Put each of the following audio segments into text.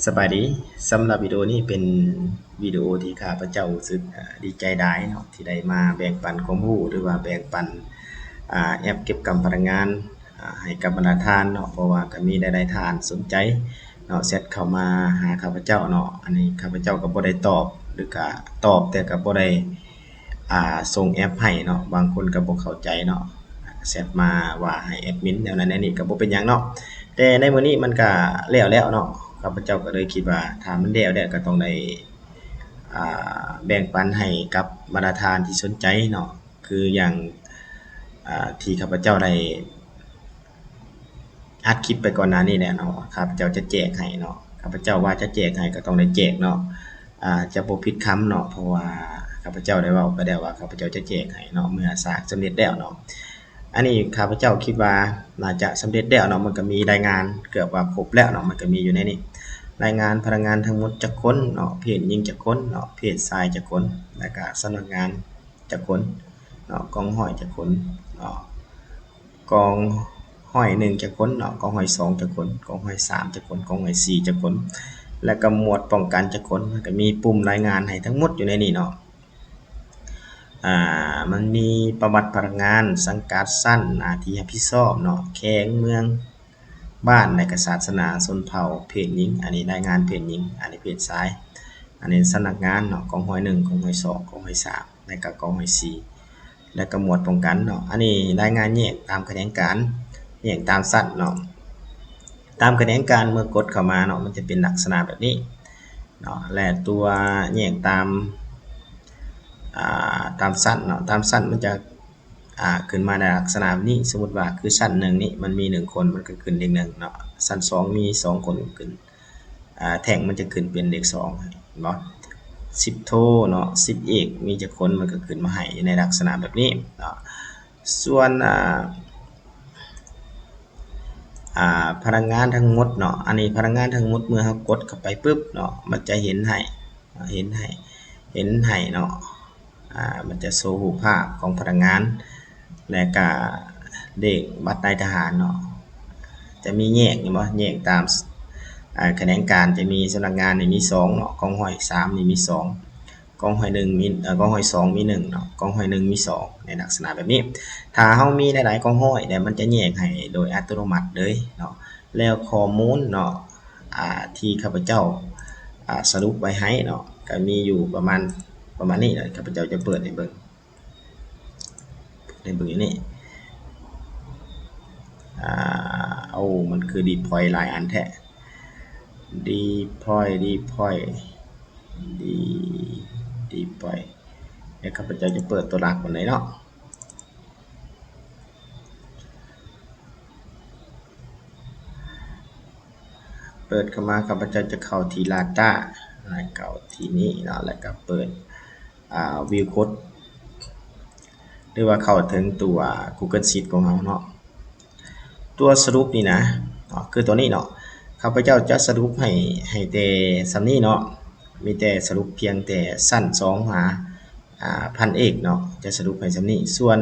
ສະບາຍດີ. ສຳລັບວິດີໂອນີ້ເປັນວິດີໂອທີ່ຂ້າພະເຈົ້າຮູ້ສຶກ ເອີ ດີໃຈຫຼາຍເນາະ ທີ່ໄດ້ມາແບ່ງປັນຄວາມຮູ້ ຫຼືວ່າແບ່ງປັນ ອາ ແອັບເກັບກຳພະລັງງານ ອາ ໃຫ້ກັບບັນດາທ່ານເນາະ, ເພາະວ່າກໍມີຫຼາຍໆທ່ານສົນໃຈເນາະ ແຊັດເຂົ້າມາຫາຂ້າພະເຈົ້າເນາະ. ອັນນີ້ຂ້າພະເຈົ້າກໍບໍ່ໄດ້ຕອບ ຫຼືກະຕອບ ແຕ່ກໍບໍ່ໄດ້ ອາ ສົ່ງແອັບໃຫ້ເນາະ. ບາງຄົນກໍບໍ່ເຂົ້າໃຈເນາະ ແຊັດມາວ່າໃຫ້ແອັດມິນແນວນັ້ນແນວນີ້ ກໍບໍ່ເປັນຫຍັງເນາະ. ແຕ່ໃນມື້ນີ້ມັນກະແລ້ວແລ້ວເນາະ, ຂ້າພະເຈົ້າກໍເລີຍຄິດວ່າຖ້າມັນແລ້ວແລ້ວກໍຕ້ອງໄດ້ ອາ ແບ່ງປັນໃຫ້ກັບບັນດາທ່ານທີ່ສົນໃຈເນາະ. ຄືຢ່າງ ອາ ທີ່ຂ້າພະເຈົ້າໄດ້ອັດຄລິບໄປກ່ອນໜ້ານີ້ແຫຼະເນາະ, ຂ້າພະເຈົ້າຈະແຈກໃຫ້ເນາະ. ຂ້າພະເຈົ້າວ່າຈະແຈກໃຫ້ກໍຕ້ອງໄດ້ແຈກເນາະ, ອາ ຈະບໍ່ຜິດຄຳເນາະ, ເພາະວ່າຂ້າພະເຈົ້າໄດ້ເວົ້າໄປແລ້ວວ່າຂ້າພະເຈົ້າຈະແຈກໃຫ້ເນາະ ເມື່ອສາກສຳເລັດແລ້ວເນາະ. ອັນນີ້ຂ້າພະເຈົ້າຄິດວ່າໜ້າຈະສຳເລັດແລ້ວເນາະ, ມັນກໍມີລາຍງານເກືອບວ່າຄົບແລ້ວເນາະ, ມັນກໍມີຢູ່ໃນນີ້ ລາຍງານພະນັກງານທັງໝົດຈັກຄົນເນາະ, ເພດຍິງຈັກຄົນເນາະ, ເພດຊາຍຈັກຄົນ ແລ້ວກະສຳນັກງານຈັກຄົນເນາະ, ກອງຮ້ອຍຈັກຄົນເນາະ, ກອງຮ້ອຍໜຶ່ງຈັກຄົນເນາະ, ກອງຮ້ອຍສອງຈັກຄົນ, ກອງຮ້ອຍສາມຈັກຄົນ, ກອງຮ້ອຍສີ່ຈັກຄົນ ແລ້ວກະໝວດປ້ອງກັນຈັກຄົນ. ມັນກະມີປຸ່ມລາຍງານໃຫ້ທັງໝົດຢູ່ໃນນີ້ເນາະ. ອາ ມັນມີປະຫວັດພະນັກງານ, ສັງກັດ, ຊັ້ນ, ໜ້າທີ່ຮັບຜິດຊອບເນາະ, ແຂວງ, ເມືອງ, ບ້ານ ແລະກະສາສະໜາ, ຊົນເຜົ່າ, ເພດຍິງ. ອັນນີ້ລາຍງານເພດຍິງ, ອັນນີ້ເພດຊາຍ. ອັນນີ້ສຳນັກງານເນາະ, ກອງຮ້ອຍໜຶ່ງ, ກອງຮ້ອຍສອງ, ກອງຮ້ອຍສາມ ແລະກະກອງຮ້ອຍສີ່ ແລະກະໝວດປ້ອງກັນເນາະ. ອັນນີ້ລາຍງານແຍກຕາມຂະແໜງການ, ແຍກຕາມຊັ້ນເນາະ, ຕາມຂະແໜງການ. ເມື່ອກົດເຂົ້າມາເນາະ ມັນຈະເປັນລັກສະນະແບບນີ້ເນາະ ແລະຕົວແຍກຕາມ ອາ ຕາມຊັ້ນເນາະ, ຕາມຊັ້ນມັນຈະ ອາ ຂຶ້ນມາໃນລັກສະນະແບບນີ້. ສົມມຸດວ່າຄືຊັ້ນໜຶ່ງນີ້ມັນມີໜຶ່ງຄົນ ມັນກໍຂຶ້ນເລກໜຶ່ງເນາະ, ຊັ້ນສອງມີສອງຄົນ ຂຶ້ນ ອາ ແທ່ງມັນຈະຂຶ້ນເປັນເລກສອງ ເຫັນບໍ່? ສິບໂທເນາະ, ສິບເອກມີຈັກຄົນ ມັນກໍຂຶ້ນມາໃຫ້ໃນລັກສະນະແບບນີ້ເນາະ. ສ່ວນ ອາ ອາ ພະນັກງານທັງໝົດເນາະ, ອັນນີ້ພະນັກງານທັງໝົດ ເມື່ອເຮົາກົດເຂົ້າໄປປຶບເນາະ ມັນຈະເຫັນໃຫ້ ເຫັນໃຫ້ ເຫັນໃຫ້ເນາະ, ອາ ມັນຈະໂຊຮູບພາບຂອງພະນັກງານ ແລະກະເລກບັດນາຍທະຫານເນາະ. ຈະມີແຍກ ເຫັນບໍ່? ແຍກຕາມ ອາ ຂະແໜງການ ຈະມີສຳນັກງານນີ້ມີສອງເນາະ, ກອງຮ້ອຍສາມນີ້ມີສອງ, ກອງຮ້ອຍໜຶ່ງມີ ເອີ ກອງຮ້ອຍສອງມີໜຶ່ງເນາະ, ກອງຮ້ອຍໜຶ່ງມີສອງ ໃນລັກສະນະແບບນີ້. ຖ້າເຮົາມີຫຼາຍໆກອງຮ້ອຍແລ້ວ ມັນຈະແຍກໃຫ້ໂດຍອັດຕະໂນມັດເລີຍເນາະ. ແລ້ວຂໍ້ມູນເນາະ ອາ ທີ່ຂ້າພະເຈົ້າ ອາ ສະຫຼຸບໄວ້ໃຫ້ເນາະ ກໍມີຢູ່ປະມານ ປະມານນີ້ເນາະ. ຂ້າພະເຈົ້າຈະເປີດໃຫ້ເບິ່ງ ເປີດໃຫ້ເບິ່ງຢູ່ນີ້. ອາ ໂອ້ ມັນຄືດີພອຍຫຼາຍອັນແທ້, ດີພອຍ ດີພອຍ ດີ ດີພອຍ. ແລ້ວຂ້າພະເຈົ້າຈະເປີດຕົວຫຼັກມັນເລີຍເນາະ. ເປີດເຂົ້າມາ ຂ້າພະເຈົ້າຈະເຂົ້າທີ່ Data ເຂົ້າທີ່ນີ້ເນາະ ແລ້ວກໍເປີດ ອາ View Code ຫຼືວ່າເຂົ້າເຖິງຕົວ Google Sheet ຂອງເຮົາເນາະ. ຕົວສະຫຼຸບນີ້ນະເນາະ ຄືຕົວນີ້ເນາະ, ຂ້າພະເຈົ້າຈະສະຫຼຸບໃຫ້ ໃຫ້ແຕ່ສ່ຳນີ້ເນາະ, ມີແຕ່ສະຫຼຸບພຽງແຕ່ຊັ້ນສອງຫາ ອາ ພັນເອກເນາະ, ຈະສະຫຼຸບໃຫ້ສ່ຳນີ້. ສ່ວນ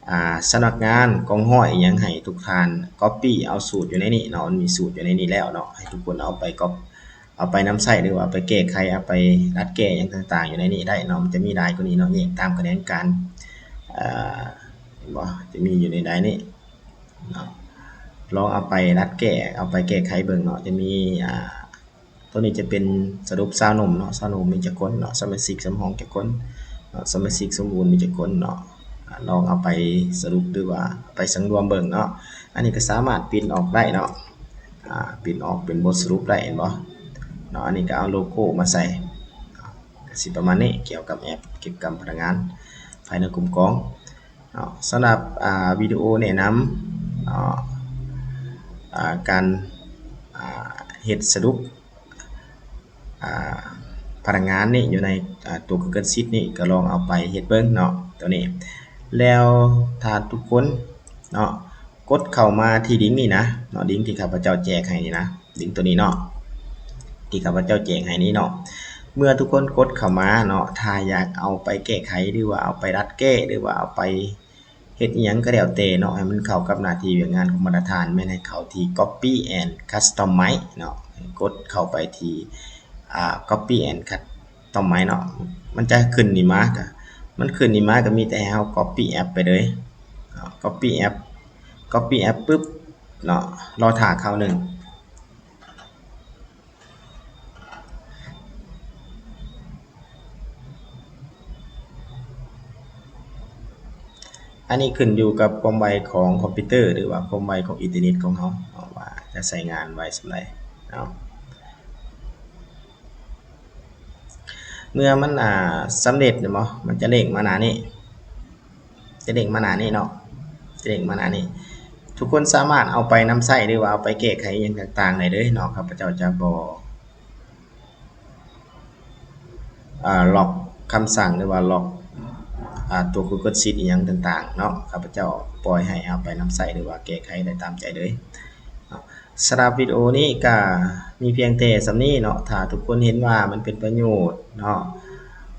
ອາ ສຳນັກງານກອງຮ້ອຍອີ່ຫຍັງ ໃຫ້ທຸກທ່ານ Copy ເອົາສູດຢູ່ໃນນີ້ເນາະ, ມັນມີສູດຢູ່ໃນນີ້ແລ້ວເນາະ, ໃຫ້ທຸກຄົນເອົາໄປ Cop ເອົາໄປນຳໃຊ້ ຫຼືວ່າເອົາໄປແກ້ໄຂ ເອົາໄປດັດແກ້ຫຍັງຕ່າງໆຢູ່ໃນນີ້ໄດ້ເນາະ. ມັນຈະມີຫຼາຍກວ່ານີ້ເນາະ, ແຍກຕາມຂະແໜງການ ເອີ ເຫັນບໍ່? ຈະມີຢູ່ໃນໃດນີ້ເນາະ, ລອງເອົາໄປດັດແກ້ ເອົາໄປແກ້ໄຂເບິ່ງເນາະ. ຈະມີ ອາ ຕົວນີ້ຈະເປັນສະຫຼຸບຊາວໜຸ່ມເນາະ, ຊາວໜຸ່ມມີຈັກຄົນເນາະ, ສະມາຊິກສຳຮອງຈັກຄົນເນາະ, ສະມາຊິກສົມບູນມີຈັກຄົນເນາະ. ອາ ລອງເອົາໄປສະຫຼຸບ ຫຼືວ່າເອົາໄປສັງລວມເບິ່ງເນາະ. ອັນນີ້ກໍສາມາດປຣິ້ນອອກໄດ້ເນາະ, ອາ ປຣິ້ນອອກເປັນບົດສະຫຼຸບໄດ້ ເຫັນບໍ່ເນາະ. ອັນນີ້ກໍເອົາໂລໂກ້ມາໃສ່ ກໍຊິປະມານນີ້ ກ່ຽວກັບແອັບເກັບກຳພະນັກງານພາຍໃນກົມກອງເນາະ. ສຳລັບ ອາ ວິດີໂອແນະນຳເນາະ ອາ ການ ອາ ເຮັດສະຫຼຸບ ອາ ພະນັກງານນີ້ຢູ່ໃນ ອາ ຕົວ Google Sheet ນີ້ ກໍລອງເອົາໄປເຮັດເບິ່ງເນາະ ຕົວນີ້. ແລ້ວຖ້າທຸກຄົນເນາະ ກົດເຂົ້າມາທີ່ລິງນີ້ນະເນາະ, ລິງທີ່ຂ້າພະເຈົ້າແຈກໃຫ້ນີ້ນະ, ລິງຕົວນີ້ເນາະ ທີ່ຂ້າພະເຈົ້າແຈກໃຫ້ນີ້ເນາະ. ເມື່ອທຸກຄົນກົດເຂົ້າມາເນາະ, ຖ້າຢາກເອົາໄປແກ້ໄຂ ຫຼືວ່າເອົາໄປດັດແກ້ ຫຼືວ່າເອົາໄປ ເຮັດອີ່ຫຍັງກໍແລ້ວແຕ່ເນາະ ໃຫ້ມັນເຂົ້າກັບໜ້າທີ່ວຽກງານຂອງບັນດາທ່ານ ແມ່ນໃຫ້ເຂົ້າທີ່ Copy and Customize ເນາະ ກົດເຂົ້າໄປທີ່ ອ່າ Copy and Customize ເນາະ ມັນຈະຂຶ້ນນີ້ມາ ກະ ມັນຂຶ້ນນີ້ມາ ກະມີແຕ່ໃຫ້ເຮົາ Copy App ໄປເລີຍ ເນາະ Copy App Copy App ປຶບເນາະ ລໍຖ້າຄາວໜຶ່ງ. ອັນນີ້ຂຶ້ນຢູ່ກັບຄວາມໄວຂອງຄອມພິວເຕີ ຫຼືວ່າຄວາມໄວຂອງອິນເຕີເນັດຂອງເຮົາເນາະ ວ່າຈະໃຊ້ງານໄວສ່ຳໃດເນາະ. ເມື່ອມັນ ອ່າ ສຳເລັດແມ່ນບໍ່ ມັນຈະເດ້ງມາໜ້ານີ້ ຈະເດ້ງມາໜ້ານີ້ເນາະ ຈະເດ້ງມາໜ້ານີ້ ທຸກຄົນສາມາດເອົາໄປນຳໃຊ້ ຫຼືວ່າເອົາໄປແກ້ໄຂອີ່ຫຍັງຕ່າງໆໄດ້ເລີຍເນາະ. ຂ້າພະເຈົ້າຈະບໍ່ ອ່າ ລັອກຄຳສັ່ງ ຫຼືວ່າລັອກ ອ່າ ຕົວ Google Sheet ອີ່ຫຍັງຕ່າງໆເນາະ ຂ້າພະເຈົ້າປ່ອຍໃຫ້ເອົາໄປນຳໃຊ້ ຫຼືວ່າແກ້ໄຂໄດ້ຕາມໃຈເລີຍເນາະ. ສຳລັບວິດີໂອນີ້ກະມີພຽງແຕ່ສ່ຳນີ້ເນາະ ຖ້າທຸກຄົນເຫັນວ່າມັນເປັນປະໂຫຍດເນາະ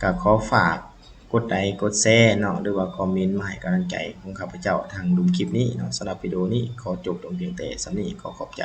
ກະຂໍຝາກກົດໄລກົດແຊເນາະ ຫຼືວ່າຄອມເມັນມາໃຫ້ກຳລັງໃຈຂອງຂ້າພະເຈົ້າທາງລຸ່ມຄລິບນີ້ເນາະ. ສຳລັບວິດີໂອນີ້ຂໍຈົບລົງພຽງແຕ່ສ່ຳນີ້ ຂໍຂອບໃຈ.